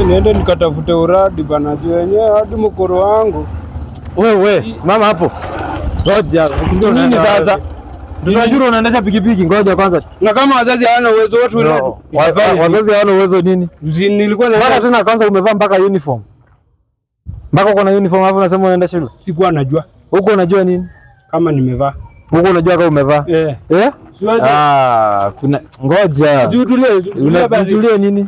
Niende nikatafute uradi bana, juu wenyewe hadi mkoro wangu. Wewe, mama hapo. Ngoja, ukimbia Nini unaenda sasa? wapi? Tunashuru unaendesha pikipiki, ngoja kwanza. Na kama wazazi hawana uwezo watu No. Wazazi hawana uwezo nini? Nilikuwa Mpaka na tena kwanza umevaa mpaka uniform. Mpaka uko na uniform alafu unasema unaenda shule. Sikuwa najua Huko unajua nini? Kama nimevaa. Huko unajua kama umevaa. Eh. Eh? Siwezi. Ah, kuna ngoja. Si utulie, tulia basi. Unatulie nini?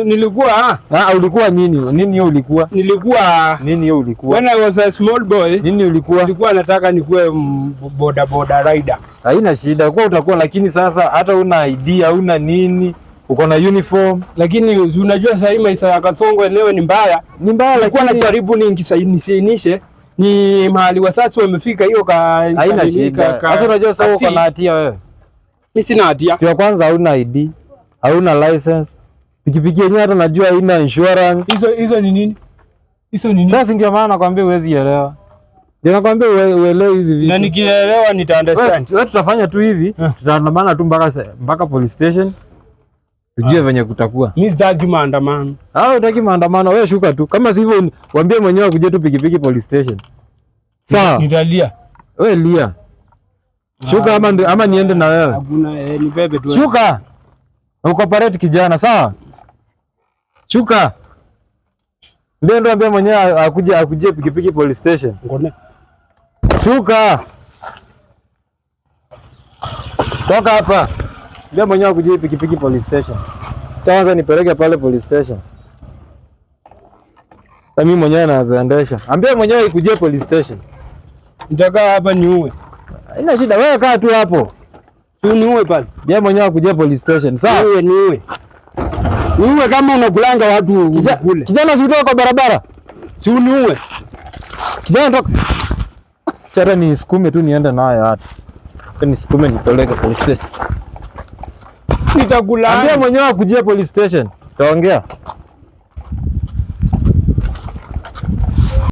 Nilikuwa Ah, ulikuwa nini? Nini hiyo ulikuwa? Nilikuwa Nini hiyo ulikuwa? When I was a small boy, Nini ulikuwa? Nilikuwa nataka nikuwe boda boda rider. Haina shida, kwa utakuwa, lakini sasa hata una ID, hauna nini, uko na uniform. Lakini si unajua sasa hii maisha ya Kasongo enyewe ni mbaya. Ni mbaya, Nilikuwa lakini najaribu nisiinishe ni mahali wasasi wamefika hiyo ka haina ka- shida. Sasa unajua sasa uko na hatia wewe. Mimi sina hatia. Kitu ya kwanza hauna ID, hauna license. Pikipiki yenyewe hata najua haina insurance. Hizo hizo ni nini? Hizo ni nini? Sasa ndio maana nakwambia huwezi elewa. Ndio nakwambia uelewe hizi vitu. Na nikielewa nita understand. Wewe tutafanya tu hivi, tutaandamana tu mpaka police station. Tujue venye kutakuwa. Mimi sitaki maandamano. Ah, hutaki maandamano, wewe shuka tu. Kama sivyo waambie mwenyewe akuje tu pikipiki police station. Sawa. Nitalia. Wewe lia. Shuka ama niende na wewe. Hakuna, nibebe tu. Shuka. Ucooperate kijana, sawa? Shuka. Ndio ndio ambia mwenyewe akuje pikipiki police station. Ngone. Shuka. Toka hapa. Ndio mwenyewe akuje pikipiki police station. Kwanza nipeleke pale police station. Sasa mimi mwenyewe naendesha. Ambia mwenyewe ikujie police station. Nitakaa hapa niue. Haina shida, wewe kaa tu hapo. Si niue basi. Yeye mwenyewe akujie police station. Sawa? Niue niue. Niue kama unakulanga watu kule. Kijana si utoka kwa barabara. Si uniue. Kijana toka. Chara nisukume tu niende nayo hata. Nisukume nipeleke police station. Nitakula. Ambia mwenyewe akujie police station. Taongea.